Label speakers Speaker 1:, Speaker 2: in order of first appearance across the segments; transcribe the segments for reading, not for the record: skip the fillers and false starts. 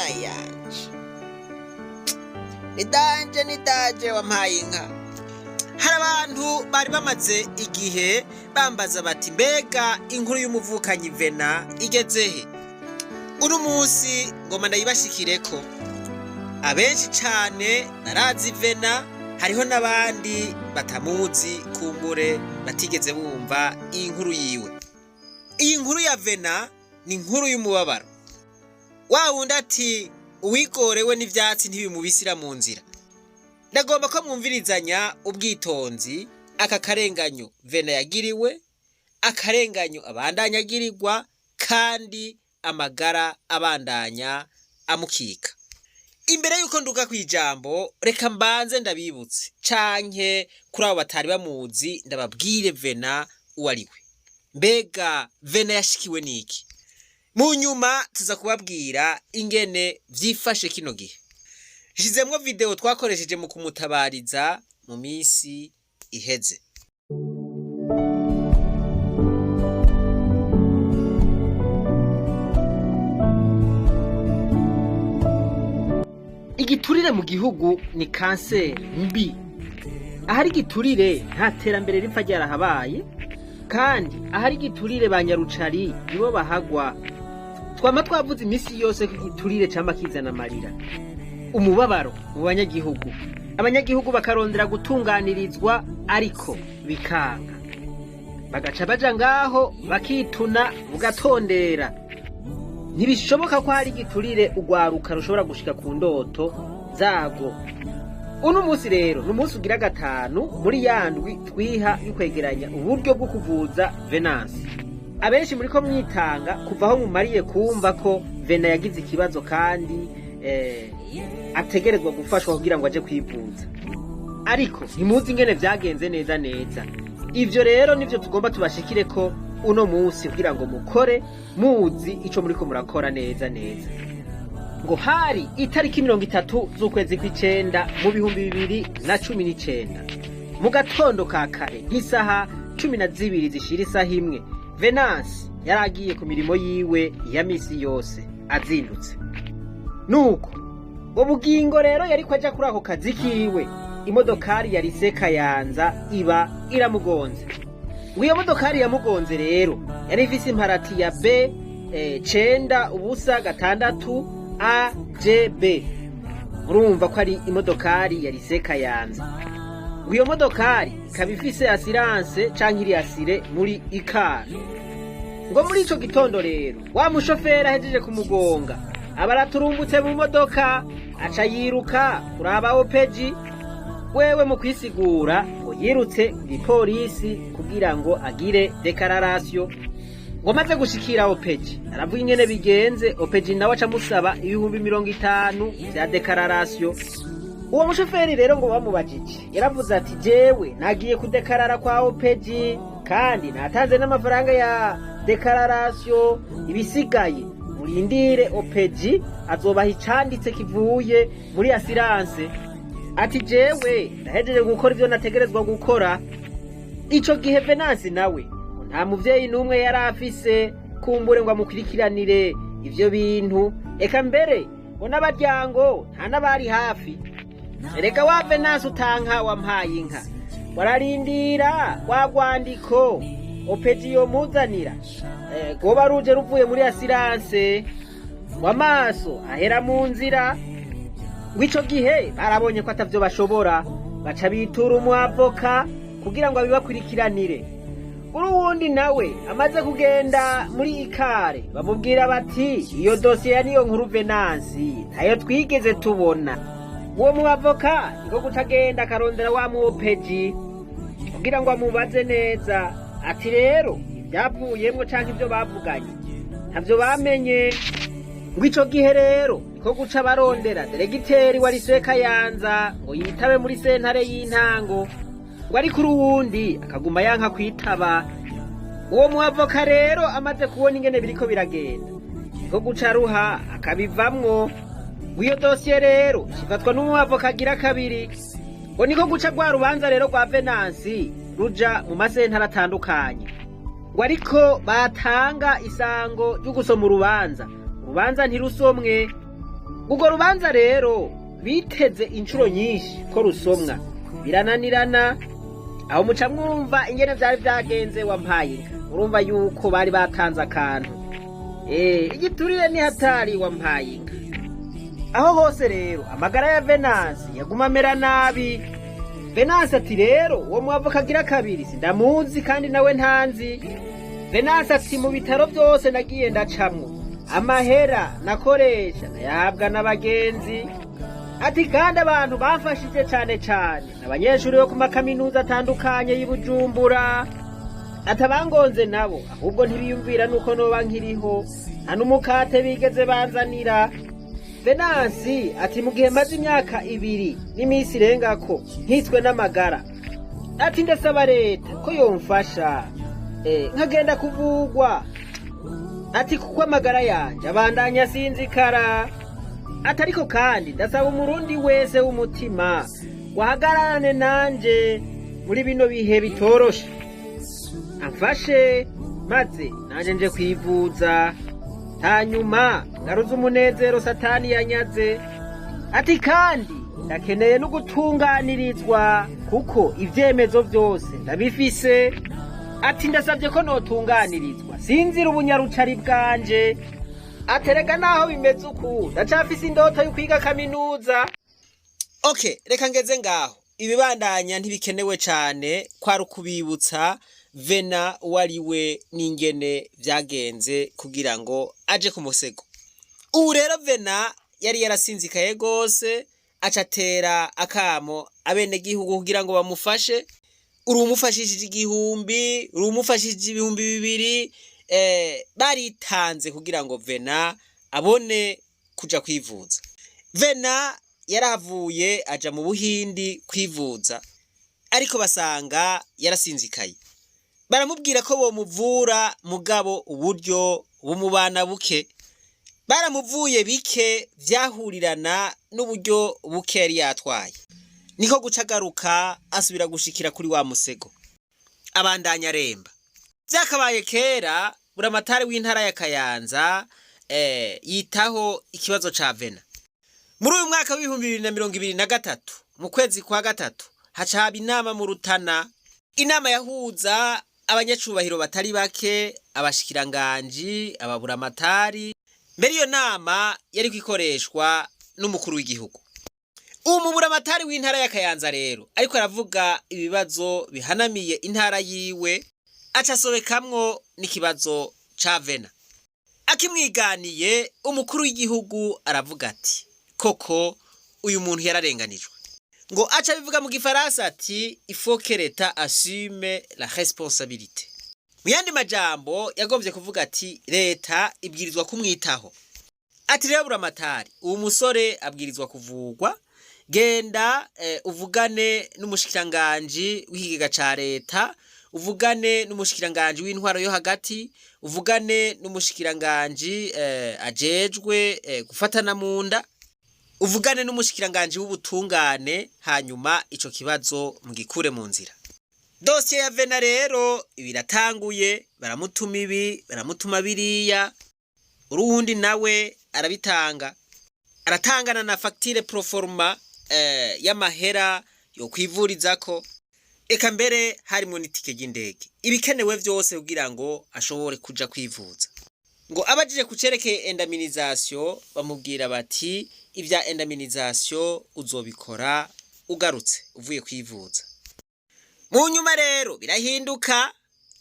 Speaker 1: Yanje ni danger, ni danger, wampaye inka. Hari abantu bari bamaze igihe bambaza bati: "Mbega inkuru y'umuvukanyi Vena igeze he?" Uno munsi ngoma ndayibashikireko. Abenshi cane barazi Vena, hariho n'abandi batamuzi, kumbure batigeze bumva iyi nkuru yiwe. Iyi nkuru ya Vena ni inkuru y'umubabaro. Wa wundi ati: "Uwigorewe n'ivyatsi ntibimubisira mu nzira." Ndagomba ko mwumvirizanya ubwitonzi aka karenganyo Vena yagiriwe, akarenganyo abandanya agirirwa, kandi amagara abandanya amukika. Imbere yuko nduga kw'ijambo, reka mbanze ndabibutse, canke kuri abo batari bamuzi ndababwire Vena uwo ari we. Mbega Vena yashikiwe n'iki? Mu nyuma tuza kubabwira ingene vyifashe kino gihe. Nshizemwo video twakoresheje mu kumutabariza mu misi iheze. Igiturire mu gihugu ni kanseri mbi. Ahari igiturire nta terambere ripfa ryarahabaye, kandi ahari igiturire ba nyarucari nibo bahagwa. Twama twavuze imisi yose ko igiturire cama kizana amarira, umubabaro mu banyagihugu, abanyagihugu bakarondera gutunganirizwa ariko bikanga, bagaca baja ngaho bakituna bugatondera. Ntibishoboka ko hari igiturire urwaruka rushobora gushika ku ndoto zarwo. Uno munsi rero ni umunsi ugira gatanu muri ya ndwi twiha y'ukwegeranya uburyo bwo kuvuza Venance. Abenshi muriko mwitanga kuva aho mumariye kumva ko Vena yagize ikibazo kandi ategerezwa gufashwa kugira ngo aje kwivuza, ariko ntimuzi ingene vyagenze neza neza. Ivyo rero nivyo tugomba tubashikire ko uno munsi kugira ngo mukore muzi ico muriko murakora neza neza. Ngo hari itariki 30 z'ukwezi kw'icenda mu 2019, mu gatondo ka kare nk'isaha 12 zishira isaha 1, Venance yari agiye ku mirimo yiwe ya misi yose azindutse. Nuko ngo bugingo rero yariko aja kuri ako kazi kiwe, imodokari ya Lycée Kayanza iba iramugonze. Ngo iyo modokari yamugonze rero yari ifise imparati ya B 906 AJB. Murumva ko ari imodokari ya Lycée Kayanza. Ngo iyo modokari ikaba ifise assurance canke iri assurée muri ICAR. Ngo muri ico gitondo rero wa mushoferi ahejeje kumugonga aba araturumbutse mu modoka, aca yiruka kuraba OPJ. Wewe mu kwisigura ngo yirutse ku gipolisi kugira ngo agire déclaration. Ngo maze gushikira OPJ aravuga ingene bigenze, OPJ nawe aca amusaba 50,000 vya déclaration. Uwo mushoferi rero ngo bamubajije yaravuze ati: "Jewe nagiye kudekarara kwa OPJ kandi natanze n'amafaranga ya déclaration, ibisigaye murindire OPJ azobaha icanditse kivuye muri assurance." Ati: "Jewe ndahejeje gukora ivyo nategerezwa gukora." Ico gihe Venance nawe nta muvyeyi n'umwe yari afise kumbure ngo amukurikiranire ivyo bintu, eka mbere ngo n'abaryango nta n'abari hafi. Erega wa Venance utanka wampaye inka, wararindira rwa rwandiko OPJ yomuzanira rwoba ruje ruvuye muri assurance, ngo amaso ahera mu nzira. Ngo ico gihe barabonye ko atavyo bashobora, baca bitura umwavoka kugira ngo abibakurikiranire. Kuri uwundi nawe amaze kugenda muri ICAR, bamubwira bati: "Iyo dosiye ya niyo nkuru Venansi ntayo twigeze tubona." Uwo muavoka niko guca agenda akarondera wa mu OPJ kugira ngo amubaze neza, ati rero ibyavuyemwo canke ibyo bavuganye ntavyo bamenye. Ngo ico gihe rero niko guca barondera diregiteri wa Lycée Kayanza ngo yitabe muri sentare y'intango, ngo ariko uruwundi akaguma yanka kwitaba. Uwo muavoka rero amaze kubona ingene biriko biragenda, niko guca ruha akabivamwo. Ngo iyo dosiye rero ifatwa n'umuavoka agira kabiri. Ngo niko guca rwa rubanza rero rwa Venansi ruja mu masentare atandukanye. Ngo ariko batanga isango ryo gusoma urubanza, urubanza ntirusomwe. Urwo rubanza rero biteze inshuro nyinshi ko rusomwa birananirana. Aho muca mwumva ingene vyari vyagenze. Wampaye inka, urumva yuko bari batanze akantu. Igiturire ni hatari, wampaye inka. Aho hose rero amagara ya Venansi yaguma amera nabi. Venansi ati: "Rero uwo mwavoka agira kabiri sindamuzi kandi nawe ntanzi." Venansi ati: "Mu bitaro byose nagiye ndacamwo, amahera nakoresha nayahabwa n'abagenzi." Ati: "Kandi abantu bamfashije cane cane n'abanyeshuri bo ku makaminuza atandukanye y'i Bujumbura." Ati: "Abangonze nabo ahubwo ntibiyumvira nuko noba nkiriho, nta n'umukate bigeze banzanira." Venansi ati: "Mu gihe maze imyaka 2 n'iminsi irengako nkitswe n'amagara," ati, "ndasaba leta ko yomfasha nkagenda kuvugwa," ati, "kuko amagara yanje abandanya asinzikara." Ati: "Ariko kandi ndasaba umurundi wese w'umutima wahagararane nanje muri bino bihe bitoroshe, amfashe maze nanje nje kwivuza, hanyuma ngaruze umunezero Satani yanyaze." Ati: "Kandi ndakeneye no gutunganirizwa kuko ivyemezo vyose ndabifise." Ati: "Ndasabye ko notunganirizwa, sinzira ubunyarucari bwanje." Aterega naho bimeze uku, ndacafise indoto yo kwiga kaminuza. Okay, reka ngeze ngaho, ibibandanya ntibikenewe cane. Kwari ukubibutsa Vena uwo ari we n'ingene vyagenze kugira ngo aje ku musego. Ubu rero Vena yari yarasinzikaye gose, aca atera akamo abenegihugu kugira ngo bamufashe. Uri umufashishije 1000, uri umufashishije 2000, baritanze kugira ngo Vena abone kuja kwivuza. Vena yarahavuye aja mu Buhindi kwivuza, ariko basanga yarasinzikaye. Baramubwira ko bomuvura, mugabo uburyo bumubana buke. Baramuvuye bike vyahurirana n'uburyo buke yari yatwaye, niko guca agaruka asubira gushikira kuri wa musego, abandanya aremba. Vyakabaye kera buramatari w'intara ya Kayanza yitaho ikibazo ca Vena. Muri uyu mwaka w'2023, mu kwezi kwa gatatu, haca haba inama mu Rutana, inama yahuza abanyacubahiro batari bake, abashikiranganji, ababuramatari. Mbere iyo nama yariko ikoreshwa n'umukuru w'igihugu. Uwo muburamatari w'intara ya Kayanza rero ariko aravuga ibibazo bihanamiye intara yiwe, aca asobekamwo n'ikibazo ca Vena. Akimwiganiye, umukuru w'igihugu aravuga ati: "Koko uyu muntu yararenganijwe." Ngo aca abivuga mu gifaransa ati: "Il faut que l'État assume la responsabilité." Mu yandi majambo yagombye kuvuga ati: "Leta ibwirizwa kumwitaho." Ati: "Rero buramatari, uwo musore abwirizwa kuvugwa. Genda uvugane n'umushikiranganji w'ikigega ca leta, uvugane n'umushikiranganji w'intwaro yo hagati, uvugane n'umushikiranganji ajejwe gufatana mu nda, uvugane n'umushikiranganji w'ubutungane, hanyuma ico kibazo mugikure mu nzira." Dosiye ya Vena rero ibiratanguye, baramutuma ibi, baramutuma biriya, uruwundi nawe arabitanga, aratangana na facture proforma y'amahera yo kwivurizako, eka mbere harimwo n'itike ry'indege, ibikenewe vyose kugira ngo ashobore kuja kwivuza. Ngo abajije ku cerekeye indemnisation, bamubwira bati: "Ibya indemnisation uzobikora ugarutse uvuye kwivuza." Mu nyuma rero birahinduka,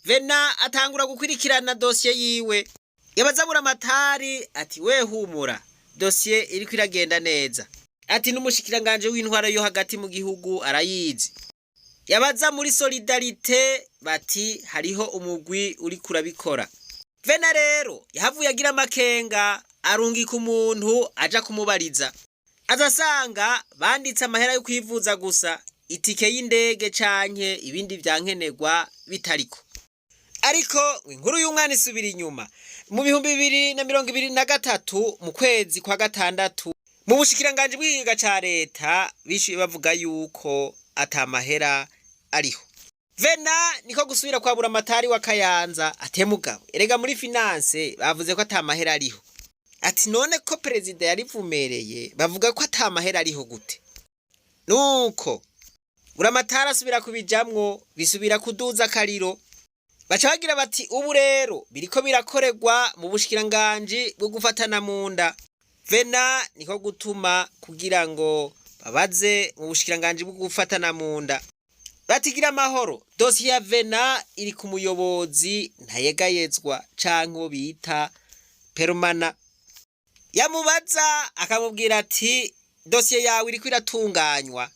Speaker 1: Vena atangura gukurikirana dosiye yiwe. Yabaza buramatari ati: "We humura, dosiye iriko iragenda neza." Ati: "N'umushikiranganje w'intwaro yo hagati mu gihugu arayizi." Yabaza muri solidarité bati: "Hariho umugwi uriko urabikora." Vena rero yahavuye agira amakenga, arungika umuntu aja kumubariza, aza asanga banditse amahera yo kwivuza gusa, itike y'indege canke ibindi vyankenerwa bitariko. Ariko inkuru y'umwana isubira inyuma. Mu 2023, mu kwezi kwa gatandatu, mu bushikiranganji bw'ikigega ca leta bishuye bavuga yuko ata mahera ariho. Vena niko gusubira kwa buramatari wa Kayanza ate: "Mugabo erega muri finance bavuze ko ata mahera ariho." Ati none ko perezida yarivumereye, bavuga ko ata mahera ariho gute? Nuko buramatari asubira kubijamwo, bisubira kuduza akariro. Baca bagira bati ubu rero biriko birakorerwa mu bushikiranganji bwo gufatana mu nda. Vena niko gutuma kugira ngo babaze mu bushikiranganji bwo gufatana mu nda. Batigira amahoro, dosiye ya Vena iri ku muyobozi ntayegayezwa canke uwo bita perumana. Yamubaza akamubwira ati dosiye yawe iriko iratunganywa.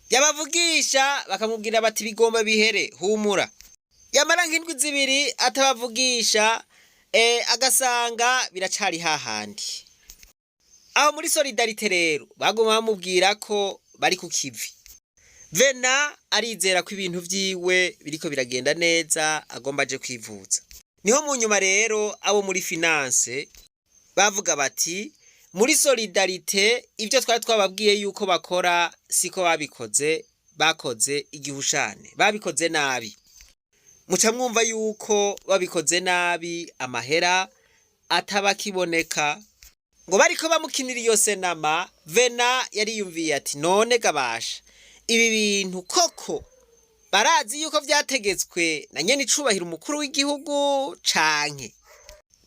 Speaker 1: Yabavugisha bakamubwira bati bigomba bihere, humura. Yamara nk'indwi zibiri atabavugisha, agasanga biracari hahandi. Aho muri Solidarité rero baguma bamubwira ko bari ku kivi. Vena arizera ko ibintu vyiwe biriko biragenda neza, agomba aje kwivuza. Niho mu nyuma rero abo muri finance bavuga bati muri Solidarité ibyo twari twababwiye yuko bakora siko babikoze, bakoze igihushane, babikoze nabi. Muca mwumva yuko babikoze nabi amahera ataba akiboneka. Ngo bariko bamukinira iyo senama, Vena yariyumviye ati none gabasha ibi bintu koko barazi yuko vyategetswe na nyene icubahiro umukuru w'igihugu canke?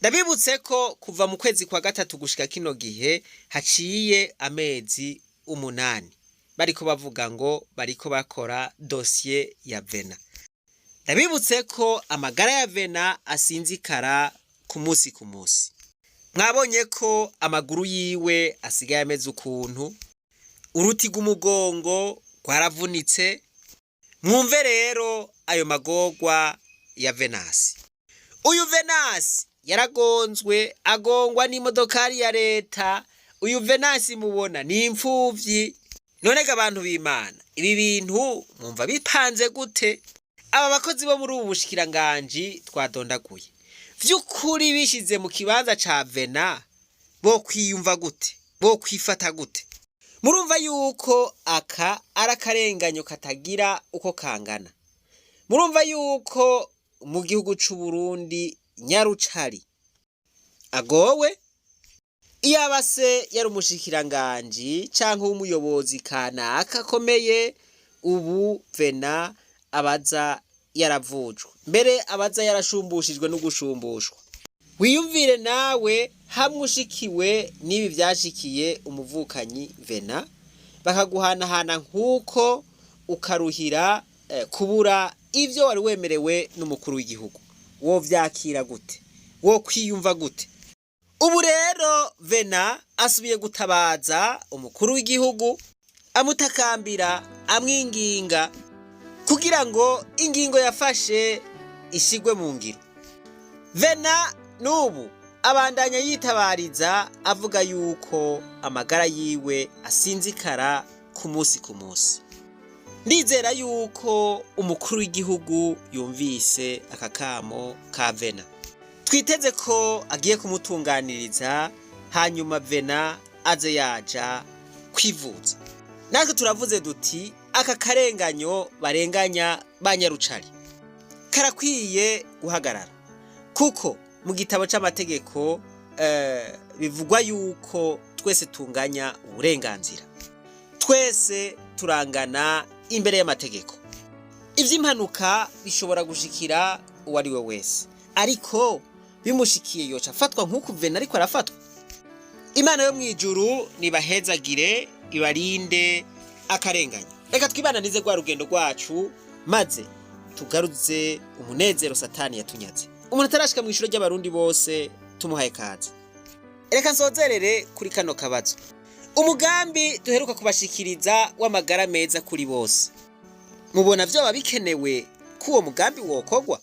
Speaker 1: Ndabibutse ko kuva mu kwezi kwa gatatu gushika kino gihe haciye amezi 8 bariko bavuga ngo bariko bakora dosiye ya Vena. Ndabibutse ko amagara ya Vena asinzikara ku munsi ku munsi. Mwabonye ko amaguru yiwe asigaye ameze ukuntu, uruti rw'umugongo rwaravunitse. Mwumve rero ayo magorwa ya Venasi. Uyu Venasi yaragonzwe, agongwa n'imodokari ya leta. Uyu Venasi mubona ni imfuvyi. None ga abantu b'Imana, ibi bintu mwumva bipanze gute? Aba bakozi bo muri ubu bushikiranganji twadondaguye vy'ukuri bishize mu kibanza ca Vena, bo kwiyumva gute? Bo kwifata gute? Murumva yuko aka ari akarenganyo katagira uko kangana. Murumva yuko mu gihugu c'u Burundi nyarucari agowe. Iyaba se yari umushikiranganji canke w'umuyobozi kanaka akomeye, ubu Vena abaza yaravujwe, mbere abaza yarashumbushijwe no gushumbushwa. Wiyumvire nawe hamwe ushikiwe n'ibi vyashikiye umuvukanyi Vena, bakaguhanahana nk'uko ukaruhira kubura ivyo wari wemerewe n'umukuru w'igihugu, wo vyakira gute? Wo kwiyumva gute? Ubu rero Vena asubiye gutabaza umukuru w'igihugu, amutakambira, amwinginga kugira ngo ingingo yafashe ishigwe mu ngiro. Vena n'ubu abandanya yitabariza, avuga yuko amagara yiwe asinzikara ku munsi ku munsi. Ndizera yuko umukuru w'igihugu yumvise aka kamo ka Vena. Twiteze ko agiye kumutunganiriza, hanyuma Vena aze yaja kwivuza. Natwe turavuze duti aka karenganyo barenganya ba nyarucari karakwiye guhagarara, kuko mu gitabo c'amategeko bivugwa yuko twese tunganya uburenganzira, twese turangana imbere y'amategeko. Ivy'impanuka bishobora gushikira uwo ari we wese, ariko bimushikiye yoca afatwa nk'uku Vena ariko arafatwa. Imana yo mw'ijuru nibahezagire, ibarinde akarenganya. Reka twibananize rwa rugendo rwacu, maze tugaruze umunezero Satani yatunyaze. Umuntu atarashika mw'ishure ry'abarundi bose tumuhaye kaze. Reka nsozerere kuri kano kabazo. Umugambi duheruka kubashikiriza w'amagara meza kuri bose, mubona vyoba bikenewe ko uwo mugambi wokorwa?